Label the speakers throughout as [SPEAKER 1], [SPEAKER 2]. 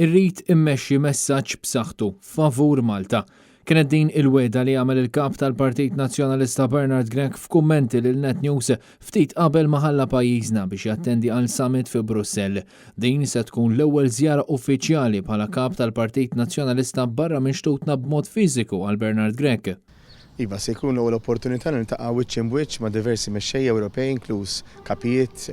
[SPEAKER 1] Irrid immexxi messaġġ b'saħħtu favur Malta. Kienet din il-wegħda li għamel il-Kap tal-Partit Nazzjonalista Bernard Grech f'kummenti lil Net News ftit qabel ma ħalla pajjiżna biex jattendi għal summit fi Brussell. Din se tkun l-ewwel żjara uffiċjali bħala Kap tal-Partit Nazzjonalista barra minn xtutna b'mod fiżiku għal Bernard Grech.
[SPEAKER 2] Iva, se jkun l-ewwel opportunità li niltaqa' wiċċ imb'wiċċ ma' diversi mexxejja Ewropej inkluż kapijiet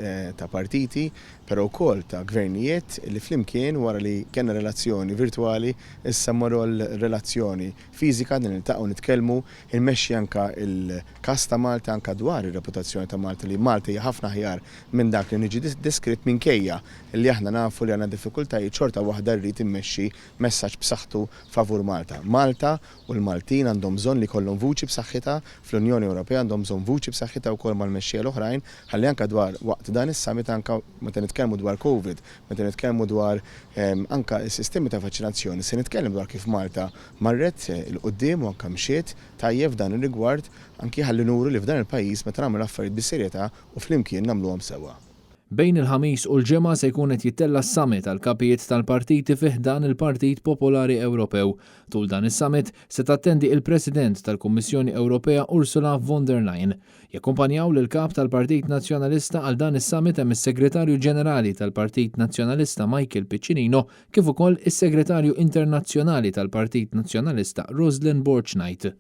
[SPEAKER 2] ta' partiti, però wkoll ta' gvernijiet li flimkien wara li kellna relazzjoni virtwali issa mmorru għal relazzjoni fiżika li niltaqgħu nitkellmu, inmexxi anke l-każ ta' Malta anke dwar ir-reputazzjoni ta' Malta li Malta hija ħafna aħjar minn dak li niġi deskritt minkejja li aħna nafu li għandna diffikultajiet xorta waħda rrid immexxi messaġġ b'saħħtu favur Malta. Malta U l-Maltin għandhom bżonn li jkollhom vuċi b'saħħitha fl-Unjoni Ewropea, għandhom bżonn vuċi b'saħħitha wkoll mal-mexxejja l-oħrajn ħalli anke dwar waqt dan is-summit anke meta nitkellmu dwar Covid, meta nitkellmu dwar anke s-sistemi ta' vaċċinazzjoni se nitkellem dwar kif Malta marret 'il quddiem u anke mxiet tajjeb f'dan ir-rigward anki ħalli nuru li f'dan il-pajjiż meta nagħmlu l-affarijiet bis-serjetà u flimkien nagħmluhom sewwa.
[SPEAKER 1] Bejn il-Ħamis u l-Ġimgħa se jkun qed jittella' s-summit għall-kapijiet tal-partiti fi ħdan il-Partit Popolari Ewropew. Tul dan is-summit se tattendi il-President tal-Kummissjoni Ewropea Ursula von der Leyen. Jakkumpanjaw lill-Kap tal-Partit Nazzjonalista għal dan is-summit hemm is-Segretarju Ġenerali tal-Partit Nazzjonalista Michael Piccinino kif ukoll is-Segretarju Internazzjonali tal-Partit Nazzjonalista Roslyn Borg Knight.